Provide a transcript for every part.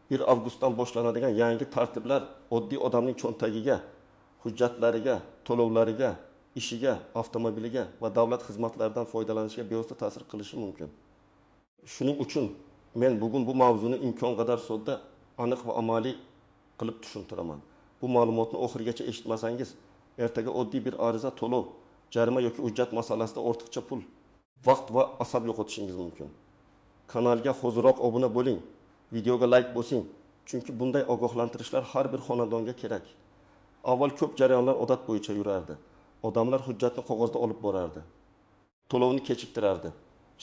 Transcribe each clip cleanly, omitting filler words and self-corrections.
1 avgustdan boshlanadigan yangi tartiblar oddiy odamning cho'ntagiga, hujjatlariga, to'lovlariga, ishiga, avtomobiliga va davlat xizmatlaridan foydalanishiga bevosita ta'sir qilishi mumkin. Shuning uchun men bugun bu mavzuni imkon qadar sodda, aniq va amaliy qilib tushuntiraman. Bu ma'lumotni oxirigacha eshitmasangiz, ertaga oddiy bir ariza, to'lov, jarima yoki hujjat masalasida ortiqcha pul, vaqt va asab yo'qotishingiz mumkin. Kanalga hoziroq obuna bo'ling, videoga layk bosing, chunki bunday ogohlantirishlar har bir xonadonga kerak. Avval ko'p jarayonlar odat bo'yicha yurardi. Odamlar hujjatni qog'ozda olib borardi. To'lovni kechiktirardi.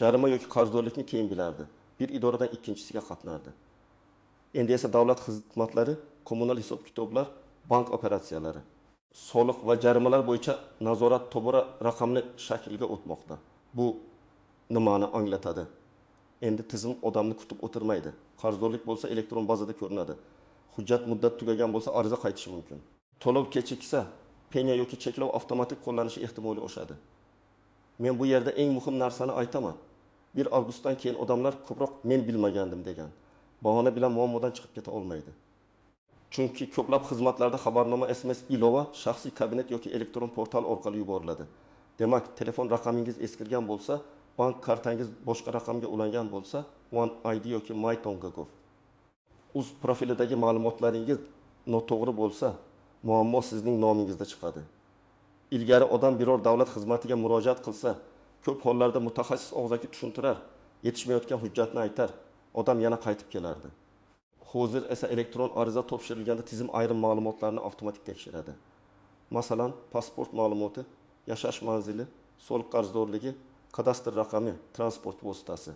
Jarima yoki qarzdorlikni keyin bilardi. Bir idoradan ikkinchisiga qatnardi. Endi esa davlat xizmatlari, kommunal hisob-kitoblar, bank operatsiyalari, soliq va jarimalar bo'yicha nazorat tobora raqamli shaklga o'tmoqda. Bu nimani anglatadi? Endi tizim odamni kutib o'tirmaydi. Qarzdorlik bo'lsa elektron bazada ko'rinadi. Hujjat muddat tugagan bo'lsa ariza qaytishi mumkin. To'lov kechiksa, penya yoki cheklov avtomatik qo'llanishi ehtimoli oshadi. Men bu yerda eng muhim narsani aytaman. 1 avgustdan keyin odamlar ko'proq men bilmagandim degan bahona bilan muammodan chiqib keta olmaydi. Chunki ko'plab xizmatlarda xabarnoma, SMS ilova shaxsiy kabinet yoki elektron portal orqali yuboriladi. Demak, telefon raqamingiz eskirgan bo'lsa, bank kartangiz boshqa raqamga ulangan bo'lsa, One ID yoki My.gov. Uz profilidagi ma'lumotlaringiz noto'g'ri bo'lsa, muammo sizning nomingizda chiqadi. Ilgari odam biror davlat xizmatiga murojaat qilsa, ko'p hollarda mutaxassis og'zaki tushuntirar, yetishmayotgan hujjatni aytar, odam yana qaytib kelardi. Hozir esa elektron ariza topshirilganda tizim ayrim ma'lumotlarni avtomatik tekshiradi. Masalan, pasport ma'lumoti, yashash manzili, soliq qarzdorligi, kadastr raqami, transport vositasi.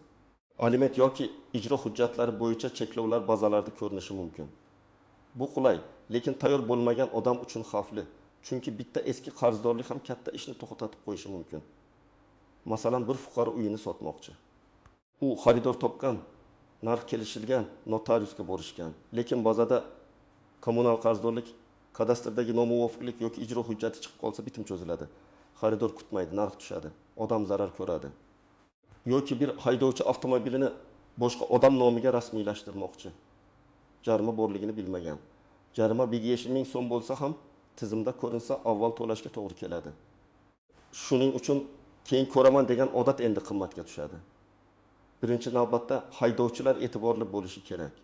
Aliment yoki ijro hujjatlari bo'yicha cheklovlar bazalarda ko'rinishi mumkin. Bu qulay, lekin tayyor bo'lmagan odam uchun xavfli. Chunki bitta eski qarzdorlik ham katta ishni to'xtatib qo'yishi mumkin. Masalan, bir fuqaro uyini sotmoqchi. U xaridor topgan, narx kelishilgan, notariusga borishgan. Lekin bazada kommunal qarzdorlik, kadastrdagi nomuvofiqlik yoki ijro hujjati chiqib qolsa bitim cho'ziladi. Xaridor kutmaydi, narx tushadi, odam zarar ko'radi. Yoki bir haydovchi avtomobilini boshqa odam nomiga rasmiylashtirmoqchi. Jarima borligini bilmagan. Jarima 5 ming so'm bo'lsa ham tizimda ko'rinsa avval to'lashga to'g'ri keladi. Shuning uchun keyin ko'raman degan odat endi qimmatga tushadi. Birinchi navbatda haydovchilar e'tiborli bo'lishi kerak.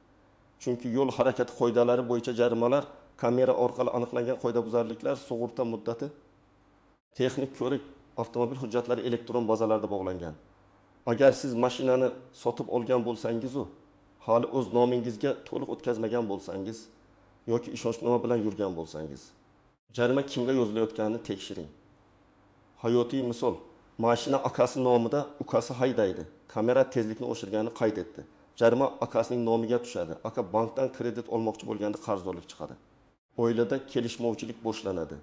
Chunki yo'l harakati qoidalari bo'yicha jarimalar, kamera orqali aniqlangan qoidabuzarliklar, sug'urta muddati, texnik ko'rik, avtomobil hujjatlari elektron bazalarda bog'langan. Agar siz mashinani sotib olgan bo'lsangiz-u, hali o'z nomingizga to'liq o'tkazmagan bo'lsangiz yoki ishonchnoma bilan yurgan bo'lsangiz, jarima kimga yozilayotganini tekshiring. Hayotiy misol, mashina akasi nomida, ukasi haydaydi. Kamera tezlikni oshirganini qayd etdi. Jarima akasining nomiga tushadi. Aka bankdan kredit olmoqchi bo'lganda qarzdorlik chiqadi. Oilada kelishmovchilik boshlanadi.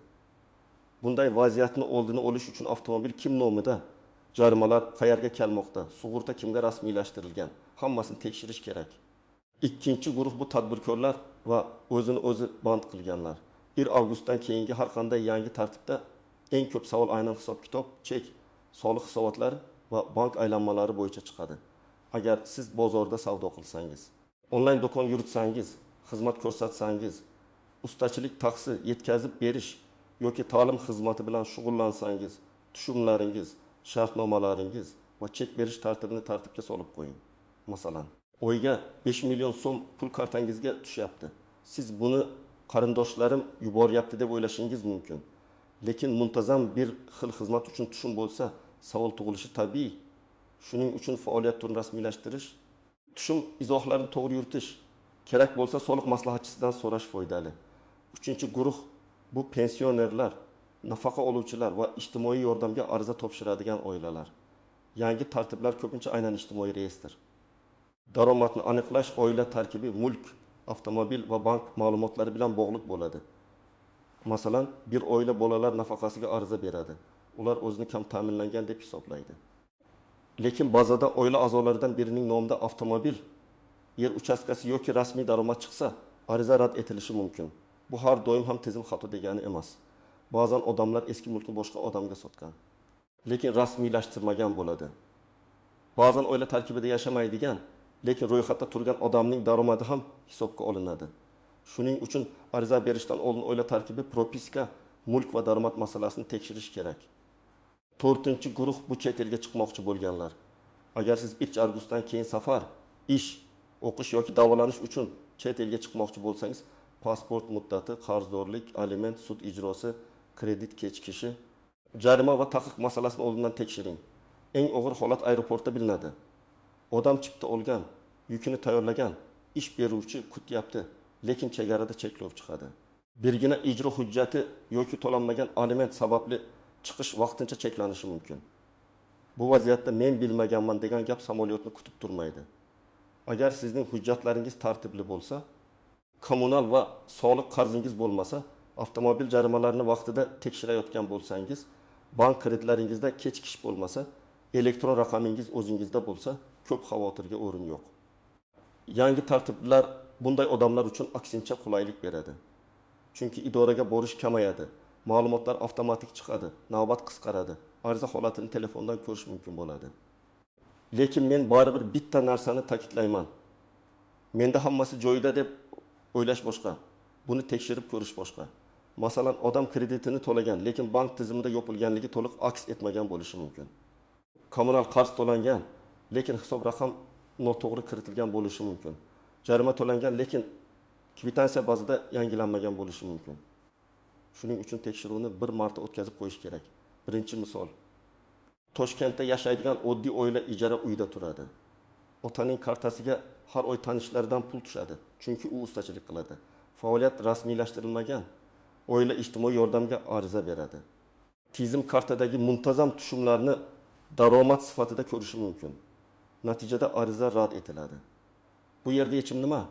Bunday vaziyatni oldini olish uchun avtomobil kim nomida, jarimalar qayerga kelmoqda, sug'urta kimga rasmiylashtirilgan, hammasini tekshirish kerak. Ikkinchi guruh bu tadbirkorlar va o'zini o'zi band qilganlar. 1 avgustdan keyingi har qanday yangi tartibda eng ko'p savol aynan hisob-kitob, chek, soliq hisobotlari va bank aylanmalari bo'yicha chiqadi. Agar siz bozorda savdo qilsangiz, onlayn do'kon yuritsangiz, xizmat ko'rsatsangiz, ustachilik, taksi yetkazib berish yoki ta'lim xizmati bilan shug'ullansangiz, tushumlaringiz, shartnomalaringiz va chek berish tartibini tartibga solib qo'ying. Masalan, oyga 5 million so'm pul kartangizga tushyapti. Siz buni qarindoshlarim yuboryapti deb o'ylashingiz mumkin. Lekin muntazam bir xil xizmat uchun tushum bo'lsa, savol tug'ilishi tabiiy. Shuning uchun faoliyat turini rasmiylashtirish, tushum izohlarini to'g'ri yuritish, kerak bo'lsa soliq maslahatchisidan so'rash foydali. Uchinchi guruh bu pensionerlar, nafaqa oluvchilar va ijtimoiy yordamga ariza topshiradigan oilalar. Yangi tartiblar ko'pincha aynan ijtimoiy reyestr. Daromadni aniqlash oila tarkibi, mulk, avtomobil va bank ma'lumotlari bilan bog'liq bo'ladi. Masalan, bir oila bolalar nafaqasiga ariza beradi. Ular o'zini kam ta'minlangan deb hisoblaydi. Lekin bazada oila a'zolaridan birining nomida avtomobil, yer uchastkasi yoki rasmiy daromad chiqsa, ariza rad etilishi mumkin. Bu har doim ham tizim xato degani emas. Ba'zan odamlar eski mulkni boshqa odamga sotgan, lekin rasmiylashtirmagan bo'ladi. Ba'zan oila tarkibida yashamaydigan, Lekin ro'yxatda turgan odamning daromadi ham hisobga olinadi. Shuning uchun ariza berishdan oldin oila tarkibi, propiska, mulk va daromad masalasini tekshirish kerak. To'rtinchi guruh bu chet elga chiqmoqchi bo'lganlar. Agar siz 1 avgustdan keyin safar, ish, o'qish yoki davolanish uchun chet elga chiqmoqchi bo'lsangiz, pasport muddati, qarzdorlik, aliment, sud ijrosi, kredit kechikishi, jarima va taqiq masalasini oldindan tekshiring. Eng og'ir holat aeroportda bilinadi. Odam chipta olgan, yukini tayyorlagan, ish beruvchi kutyapti, lekin chegarada cheklov chiqadi. Birgina ijro hujjati yoki to'lanmagan aliment sababli chiqish vaqtincha cheklanishi mumkin. Bu vaziyatda "men bilmaganman" degan gap samolyotni kutib turmaydi. Agar sizning hujjatlaringiz tartibli bo'lsa, kommunal va soliq qarzingiz bo'lmasa, avtomobil jarimalarini vaqtida tekshirayotgan bo'lsangiz, bank kreditlaringizda kechikish bo'lmasa, elektron raqamingiz o'zingizda bo'lsa, ko'p xavotirga o'rin yo'q. Yangi tartiblar bunday odamlar uchun aksincha qulaylik beradi. Chunki idoraga borish kamayadi, ma'lumotlar avtomatik chiqadi, navbat qisqaradi, ariza holatini telefondan ko'rish mumkin bo'ladi. Lekin men baribir bitta narsani ta'kidlayman. "Menda hammasi joyida" deb o'ylash boshqa, buni tekshirib ko'rish boshqa. Masalan, odam kreditini to'lagan, lekin bank tizimida yopilganligi to'liq aks etmagan bo'lishi mumkin. Kommunal qarz to'langan, lekin hisob raqam noto'g'ri kiritilgan bo'lishi mumkin. Jarima to'langan, lekin kvitansiya bazada yangilanmagan bo'lishi mumkin. Shuning uchun tekshiruvni bir marta o'tkazib qo'yish kerak. Birinchi misol. Toshkentda yashaydigan oddiy oila ijara uyda turadi. Otaning kartasiga har oy tanishlaridan pul tushadi, chunki u ustachilik qiladi. Faoliyat rasmiylashtirilmagan. Oila ijtimoiy yordamga ariza beradi. Tizim kartadagi muntazam tushumlarni daromad sifatida ko'rishi mumkin. Natijada ariza rad etiladi. Bu yerda yechim nima?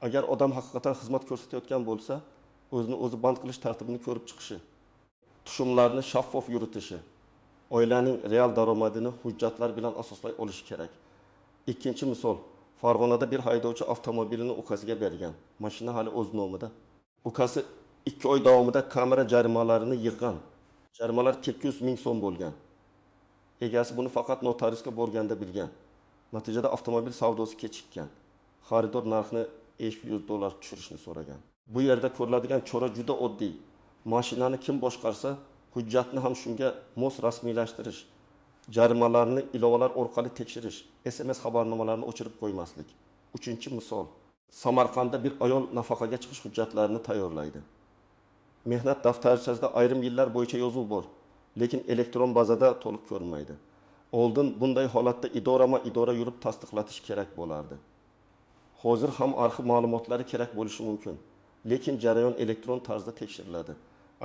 Agar odam haqiqatan xizmat ko'rsatayotgan bo'lsa, o'zini o'zi band qilish tartibini ko'rib chiqishi, tushumlarni shaffof yuritishi, oilaning real daromadini hujjatlar bilan asoslay olishi kerak. Ikkinchi misol. Farg'onada bir haydovchi avtomobilini ukasiga bergan. Mashina hali o'z nomida. Ukasi 2 oy davomida kamera jarimalarini yig'gan. Jarimalar 800 ming so'm bo'lgan. Egasi buni faqat notariusga borganda bilgan. Natijada avtomobil savdosi kechikkan. Xaridor narxni 500 dollar tushirishni so'ragan. Bu yerda ko'riladigan chora juda oddiy. Mashinani kim boshqarsa, hujjatni ham shunga mos rasmiylashtirish, jarimalarni ilovalar orqali tekshirish, SMS xabarnomalarni o'chirib qo'ymaslik. Uchinchi misol. Samarqandda bir ayol nafaqaga chiqish hujjatlarini tayyorlaydi. Mehnat daftarchasida ayrim yillar bo'yicha yozuv bor, lekin elektron bazada to'liq ko'rinmaydi. Oldin bunday holatda idorama idora yurib tasdiqlatish kerak bo'lardi. Hozir ham arxiv ma'lumotlari kerak bo'lishi mumkin, lekin jarayon elektron tarzda tekshiriladi.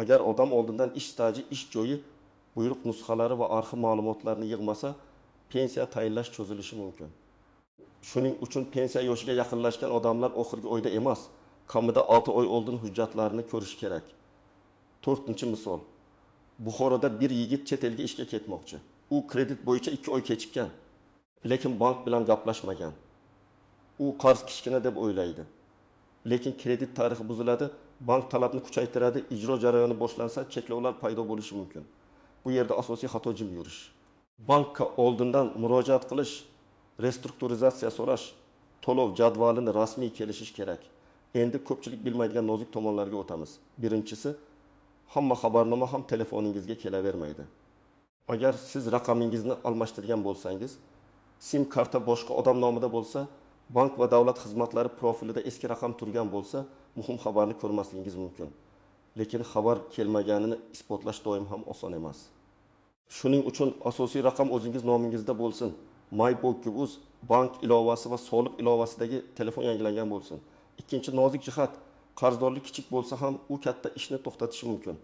Agar odam oldindan ish staji, ish joyi, buyruq nusxalari va arxiv ma'lumotlarini yig'masa, pensiya tayinlash cho'zilishi mumkin. Shuning uchun pensiya yoshiga yaqinlashgan odamlar oxirgi oyda emas, kamida 6 oy oldin hujjatlarini ko'rishi kerak. To'rtinchi misol. Buxoroda bir yigit chet elga ishga ketmoqchi. U kredit bo'yicha 2 oy kechikkan, lekin bank bilan gaplashmagan. U qarz kichkina deb o'ylaydi. Lekin kredit tarixi buziladi, bank talabni kuchaytiradi, ijro jarayoni boshlansa, cheklovlar paydo bo'lishi mumkin. Bu yerda asosiy xato jim yurish. Bankka oldindan murojaat qilish, restrukturizatsiya so'rash, to'lov jadvalini rasmiy kelishish kerak. Endi ko'pchilik bilmaydigan nozik tomonlarga o'tamiz. Birinchisi, hamma xabarnoma ham telefoningizga kelavermaydi. Agar siz raqamingizni almashtirgan bo'lsangiz, sim karta boshqa odam nomida bo'lsa, bank va davlat xizmatlari profilida eski raqam turgan bo'lsa, muhim xabarni ko'rmasligingiz mumkin. Lekin xabar kelmaganini isbotlash doim ham oson emas. Shuning uchun asosiy raqam o'zingiz nomingizda bo'lsin. MyBank.uz bank ilovasi va soliq ilovasidagi telefon yangilangan bo'lsin. Ikkinchi nozik jihat: qarzdorlik kichik bo'lsa ham, u katta ishni to'xtatishi mumkin.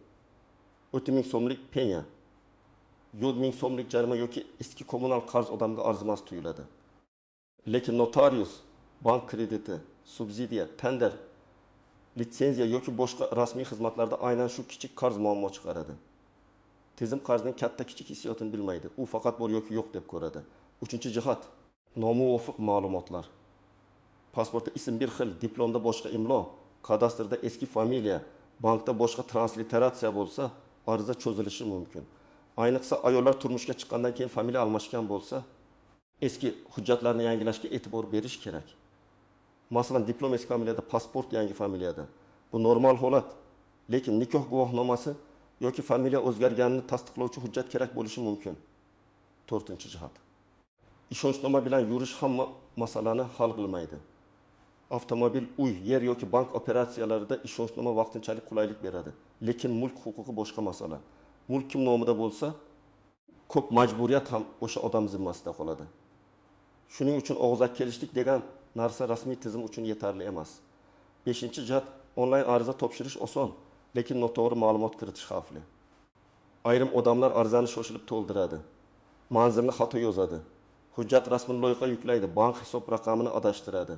30 ming so'mlik penya, 100 ming so'mlik jarima yoki eski kommunal qarz odamga arzimas tuyuladi. Lekin notarius, bank krediti, subsidiya, tender, litsenziya yoki boshqa rasmiy xizmatlarda aynan shu kichik qarz muammo chiqaradi. Tizim qarzning katta kichik hissiyotini bilmaydi. U faqat bor yoki yo'q deb ko'radi. Uchinchi jihat: nomuvofiq ma'lumotlar. Pasportda ism bir xil, diplomda boshqa imlo, kadastrda eski familiya, bankda boshqa transliteratsiya bo'lsa, ariza cho'zilishi mumkin. Ayniqsa ayollar turmushga chiqqandan keyin familiya almashgan bo'lsa. Eski hujjatlarni yangilashga e'tibor berish kerak. Masalan, diplom eski familiyada, pasport yangi familiyada. Bu normal holat. Lekin nikoh guvohnomasi yoki familiya o'zgarganini tasdiqlovchi hujjat kerak bo'lishi mumkin. To'rtinchi jihat. Ishonchnoma bilan yurish hamma masalani hal qilmaydi. Avtomobil, uy, yer yoki bank operatsiyalarida ishonchnoma vaqtinchalik qulaylik beradi. Lekin mulk huquqi boshqa masala. Mulk kim nomida bo'lsa, ko'p majburiyat ham o'sha odam zimmasida qoladi. Shuning uchun og'zaki kelishdik degan narsa rasmiy tizim uchun yetarli emas. Beshinchi jihat, onlayn ariza topshirish oson, lekin noto'g'ri ma'lumot kiritish xavfli. Ayrim odamlar arizani shoshilib to'ldiradi. Manzilni xato yozadi. Hujjat rasmini loyiha yuklaydi, bank hisob raqamini adashtiradi.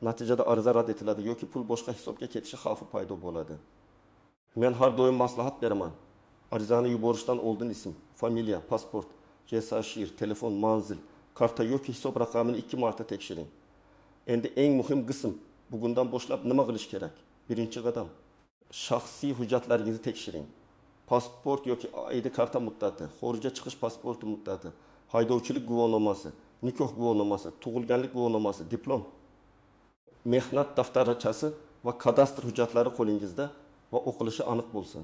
Natijada ariza rad etiladi yoki pul boshqa hisobga ketishi xavfi paydo bo'ladi. Men har doim maslahat beraman. Arizani yuborishdan oldin ism, familiya, pasport, JSHIR, telefon, manzil, karta yoki hisob raqamini 2 marta tekshiring. Endi eng muhim qism, bugundan boshlab nima qilish kerak? Birinchi qadam, shaxsiy hujjatlaringizni tekshiring. Pasport yoki ID karta muddati, xorijga chiqish pasporti muddati, haydovchilik guvohnomasi, nikoh guvohnomasi, tug'ilganlik guvohnomasi, diplom, mehnat daftarchasi va kadastr hujjatlari qo'lingizda va o'qilishi aniq bo'lsin.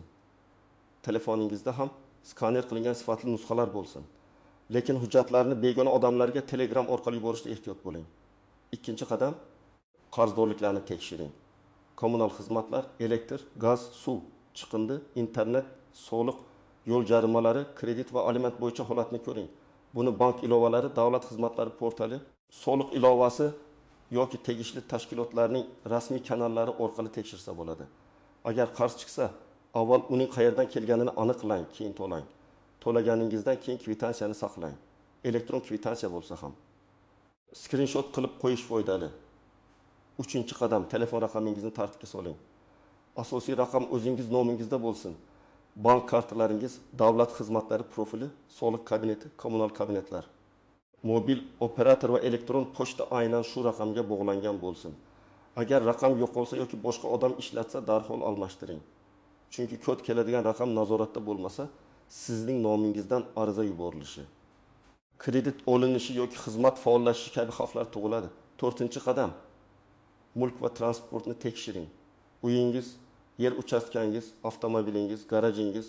Telefoningizda ham skaner qilingan sifatli nusxalar bo'lsin. Lekin hujjatlarni begona odamlarga Telegram orqali yuborishda ehtiyot bo'ling. Ikkinchi qadam, qarzdorliklarni tekshiring. Kommunal xizmatlar, elektr, gaz, suv, chiqindi, internet, soliq, yo'l jarimalari, kredit va aliment bo'yicha holatni ko'ring. Buni bank ilovalari, davlat xizmatlari portali, soliq ilovasi yoki tegishli tashkilotlarning rasmiy kanallari orqali tekshirsa bo'ladi. Agar qarz chiqsa, avval uning qayerdan kelganini aniqlang, keyin to'lang. To'laganingizdan keyin kvitansiyani saqlang. Elektron kvitansiya bo'lsa ham. Skrinshot qilib qo'yish foydali. Uchinchi qadam, telefon raqamingizni tartibga soling. Asosiy raqam o'zingiz nomingizda bo'lsin. Bank kartalaringiz, davlat xizmatlari profili, soliq kabineti, kommunal kabinetlar. Mobil operator va elektron pochta aynan shu raqamga bog'langan bo'lsin. Agar raqam yo'qolsa yoki boshqa odam ishlatsa, darhol almashtiring. Chunki kod keladigan raqam nazoratda bo'lmasa, sizning nomingizdan ariza yuborilishi, kredit olinishi yoki xizmat faollashishi kabi xavflar tug'iladi. To'rtinchi qadam, mulk va transportni tekshiring. Uyingiz, yer uchastkangiz, avtomobilingiz, garajingiz,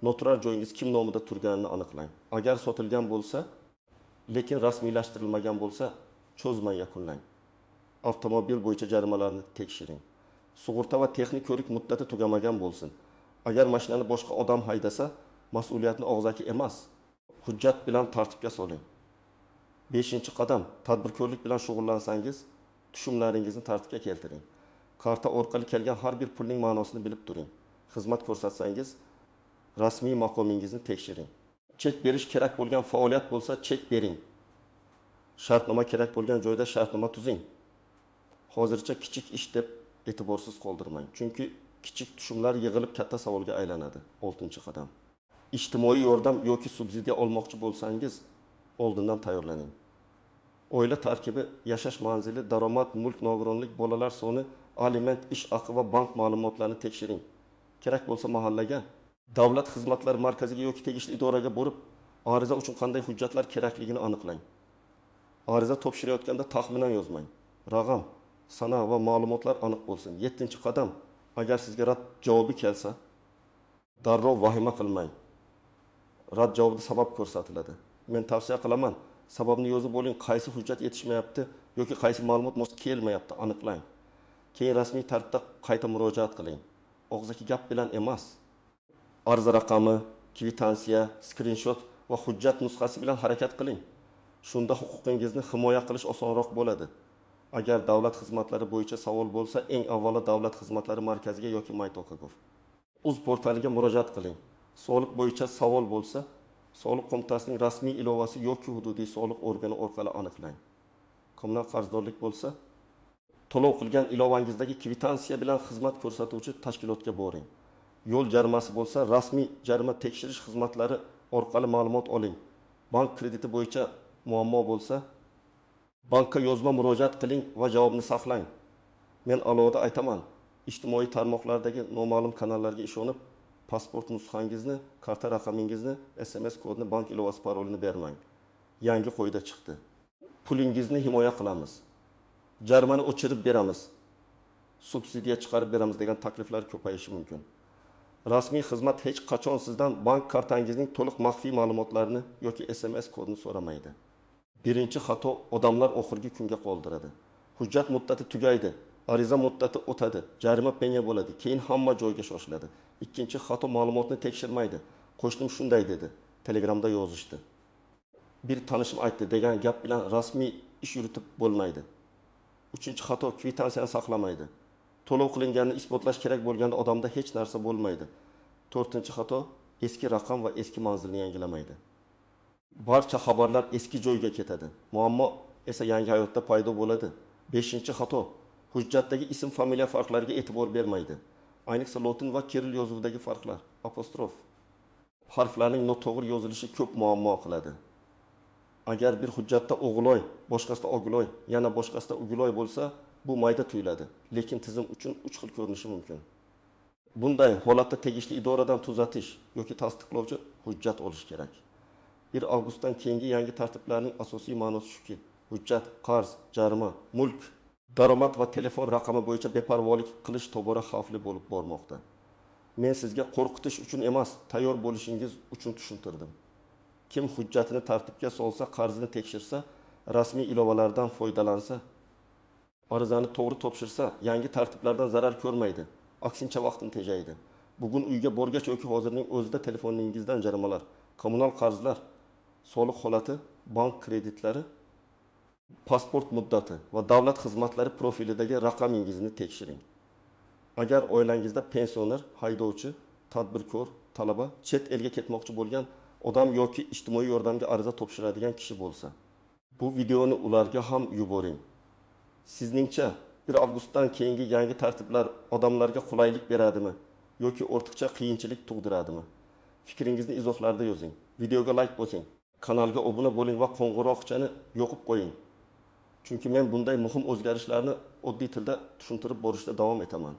noturar joyingiz kim nomida turganini aniqlang. Agar sotilgan bo'lsa, lekin rasmiylashtirilmagan bo'lsa, cho'zmay yakunlang. Avtomobil bo'yicha jarimalarni tekshiring. Sug'urta va texnik ko'rik muddati tugamagan bo'lsin. Agar mashinani boshqa odam haydasa, mas'uliyatni og'zaki emas, hujjat bilan tartibga soling. Beshinchi qadam, tadbirkorlik bilan shug'ullansangiz, tushumlaringizni tartibga keltiring. Karta orqali kelgan har bir pulning ma'nosini bilib turing. Xizmat ko'rsatsangiz, rasmiy maqomingizni tekshiring. Chek berish kerak bo'lgan faoliyat bo'lsa, chek bering. Shartnoma kerak bo'lgan joyda shartnoma tuzing. Hozircha kichik ish deb e'tiborsiz qoldirmang. Chunki kichik tushumlar yig'ilib katta savolga aylanadi. Oltinchi qadam. Ijtimoiy yordam yoki subsidiya olmoqchi bo'lsangiz, oldindan tayyorlaning. Oila tarkibi, yashash manzili, daromad, mulk nogironlik, bolalar soni, aliment, ish haqi va bank ma'lumotlarini tekshiring. Kerak bo'lsa mahallaga, davlat xizmatlari markaziga yoki tegishli idoraga borib, ariza uchun qanday hujjatlar kerakligini aniqlang. Ariza topshirayotganda taxminan yozmang. Raqam, sana va ma'lumotlar aniq bo'lsin. 7-chi qadam, agar sizga rad javobi kelsa, darrov vahima qilmang. Rad javobida sabab ko'rsatiladi. Men tavsiya qilaman, sababni yozib oling, qaysi hujjat yetishmayapti yoki qaysi ma'lumot mos kelmayapti, aniqlang. Keyin rasmiy tartibda qayta murojaat qiling. Og'zaki gap bilan emas. Arza raqami, kvitansiya, skrinshot va hujjat nusxasi bilan harakat qiling. Shunda huquqingizni himoya qilish osonroq bo'ladi. Agar davlat xizmatlari bo'yicha savol bo'lsa, eng avvalo davlat xizmatlari markaziga yoki mytoka.gov uz portaliga murojaat qiling. Soliq bo'yicha savol bo'lsa, soliq qo'mitasining rasmiy ilovasi yoki hududiy soliq organi orqali aniqlang. Kommunal qarzdorlik bo'lsa, to'lov qilgan ilovangizdagi kvitansiya bilan xizmat ko'rsatuvchi tashkilotga boring. Yo'l jarimasi bo'lsa, rasmiy jarima tekshirish xizmatlari orqali ma'lumot oling. Bank krediti bo'yicha muammo bo'lsa, bankka yozma murojaat qiling va javobni saqlang. Men alohida aytaman, ijtimoiy tarmoqlardagi noma'lum kanallarga ishonib, pasport nusxangizni, karta raqamingizni, SMS kodini, bank ilovasi parolini bermang. Yangi qoida chiqdi. Pulingizni himoya qilamiz, jarimani o'chirib beramiz, subsidiya chiqarib beramiz degan takliflar ko'payishi mumkin. Rasmiy xizmat hech qachon sizdan bank kartangizning to'liq maxfiy ma'lumotlarini yoki SMS kodini so'ramaydi. Birinchi xato: odamlar oxirgi kunga qoldiradi. Hujjat muddati tugaydi, ariza muddati o'tadi, jarima, penya bo'ladi, keyin hamma joyga shoshiladi. Ikkinchi xato: ma'lumotni tekshirmaydi. Qo'shnim shunday dedi, Telegramda yozishdi, bir tanishim aytdi degan gap bilan rasmiy ish yuritib bo'lmaydi. Uchinchi xato: kvitansiyani saqlamaydi. To'lov qilinganini isbotlash kerak bo'lganda odamda hech narsa bo'lmaydi. To'rtinchi xato: eski raqam va eski manzilni yangilamaydi. Barcha xabarlar eski joyga ketadi, muammo esa yangi hayotda paydo bo'ladi. Beshinchi xato: hujjatdagi ism, familiya farqlariga e'tibor bermaydi. Ayniqsa lotin va kirill yozuvidagi farqlar, apostrof, harflarning noto'g'ri yozilishi ko'p muammo qiladi. Agar bir hujjatda O'g'iloy, boshqasida Oguloy, yana boshqasida Uguloy bo'lsa, bu mayda tuyuladi, lekin tizim uchun uch xil ko'rinishi mumkin. Bunday holatda tegishli idoradan tuzatish yoki tasdiqlovchi hujjat olish kerak. 1 avgustdan keyingi yangi tartiblarning asosiy ma'nosi shuki, hujjat, qarz, jarima, mulk, daromad va telefon raqami bo'yicha beparvolik qilish tobora xavfli bo'lib bormoqda. Men sizga qo'rqitish uchun emas, tayyor bo'lishingiz uchun tushuntirdim. Kim hujjatini tartibga solsa, qarzini tekshirsa, rasmiy ilovalardan foydalansa, arizani to'g'ri topshirsa, yangi tartiblardan zarar ko'rmaydi, aksincha vaqtini tejaydi. Bugun uyga borgach yoki hozirning o'zida telefoningizdan jarimalar, kommunal qarzlar, soliq holati, bank kreditlari, pasport muddati va davlat xizmatlari profilidagi raqamingizni tekshiring. Agar oilangizda pensioner, haydovchi, tadbirkor, talaba, chet elga ketmoqchi bo'lgan odam yoki ijtimoiy yordamga ariza topshiradigan kishi bo'lsa, bu videoni ularga ham yuboring. Sizningcha 1 avgustdan keyingi yangi tartiblar odamlarga qulaylik beradimi yoki ortiqcha qiyinchilik tug'diradimi? Fikringizni izohlarda yozing. Videoga layk bosing, kanalga obuna bo'ling va qo'ng'iroqchani yoqib qo'ying. Chunki men bunday muhim o'zgarishlarni oddiy tilda tushuntirib borishda davom etaman.